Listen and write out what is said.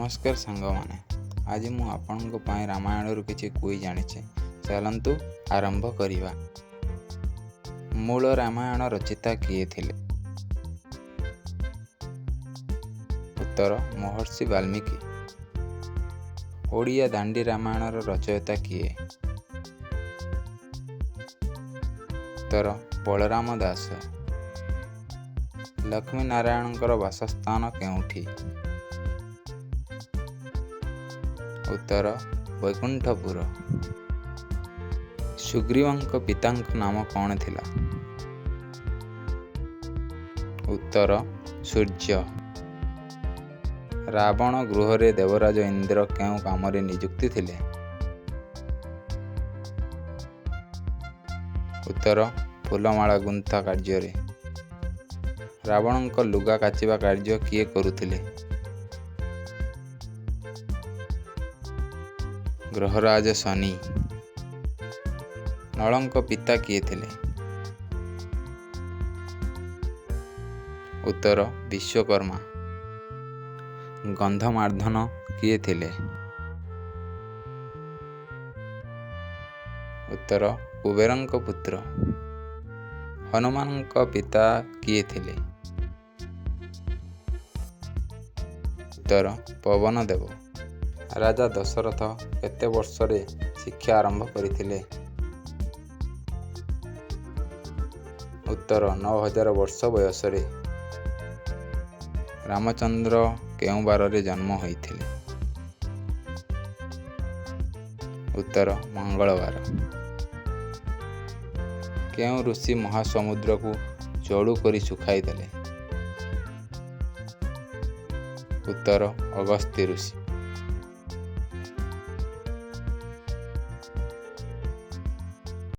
ନମସ୍କାର ସାଙ୍ଗମାନେ, ଆଜି ମୁଁ ଆପଣଙ୍କ ପାଇଁ ରାମାୟଣରୁ କିଛି କୁଇଜ୍ ଆଣିଛି। ଚାଲନ୍ତୁ ଆରମ୍ଭ କରିବା। ମୂଳ ରାମାୟଣ ରଚୟିତା କିଏ ଥିଲେ? ଉତ୍ତର: ମହର୍ଷି ବାଲ୍ମୀକି। ଓଡ଼ିଆ ଦାଣ୍ଡି ରାମାୟଣର ରଚୟିତା କିଏ? ଉତ୍ତର: ବଳରାମ ଦାସ। ଲକ୍ଷ୍ମୀ ନାରାୟଣଙ୍କର ବାସସ୍ଥାନ କେଉଁଠି? ଉତ୍ତର: ବୈକୁଣ୍ଠପୁର। ସୁଗ୍ରୀବଙ୍କ ପିତାଙ୍କ ନାମ କଣ ଥିଲା? ଉତ୍ତର: ସୂର୍ଯ୍ୟ। ରାବଣ ଗୃହରେ ଦେବରାଜ ଇନ୍ଦ୍ର କେଉଁ କାମରେ ନିଯୁକ୍ତ ଥିଲେ? ଉତ୍ତର: ଫୁଲମାଳ ଗୁନ୍ଥା କାର୍ଯ୍ୟରେ। ରାବଣଙ୍କ ଲୁଗା କାଚିବା କାର୍ଯ୍ୟ କିଏ କରୁଥିଲେ? ଗ୍ରହରାଜ ଶନି। ନଳଙ୍କ ପିତା କିଏ ଥିଲେ? ଉତ୍ତର: ବିଶ୍ୱକର୍ମା। ଗନ୍ଧମାର୍ଦ୍ଦନ କିଏ ଥିଲେ? ଉତ୍ତର: କୁବେରଙ୍କ ପୁତ୍ର। ହନୁମାନଙ୍କ ପିତା କିଏ ଥିଲେ? ଉତ୍ତର: ପବନ ଦେବ। ରାଜା ଦଶରଥ କେତେ ବର୍ଷରେ ଶିକ୍ଷା ଆରମ୍ଭ କରିଥିଲେ? ଉତ୍ତର: 9000 ବର୍ଷ ବୟସରେ। ରାମଚନ୍ଦ୍ର କେଉଁ ବାରରେ ଜନ୍ମ ହୋଇଥିଲେ? ଉତ୍ତର: ମଙ୍ଗଳବାର। କେଉଁ ଋଷି ମହାସମୁଦ୍ରକୁ ଚଡ଼ୁ କରି ଶୁଖାଇଦେଲେ? ଉତ୍ତର: ଅଗସ୍ତ୍ୟ ଋଷି।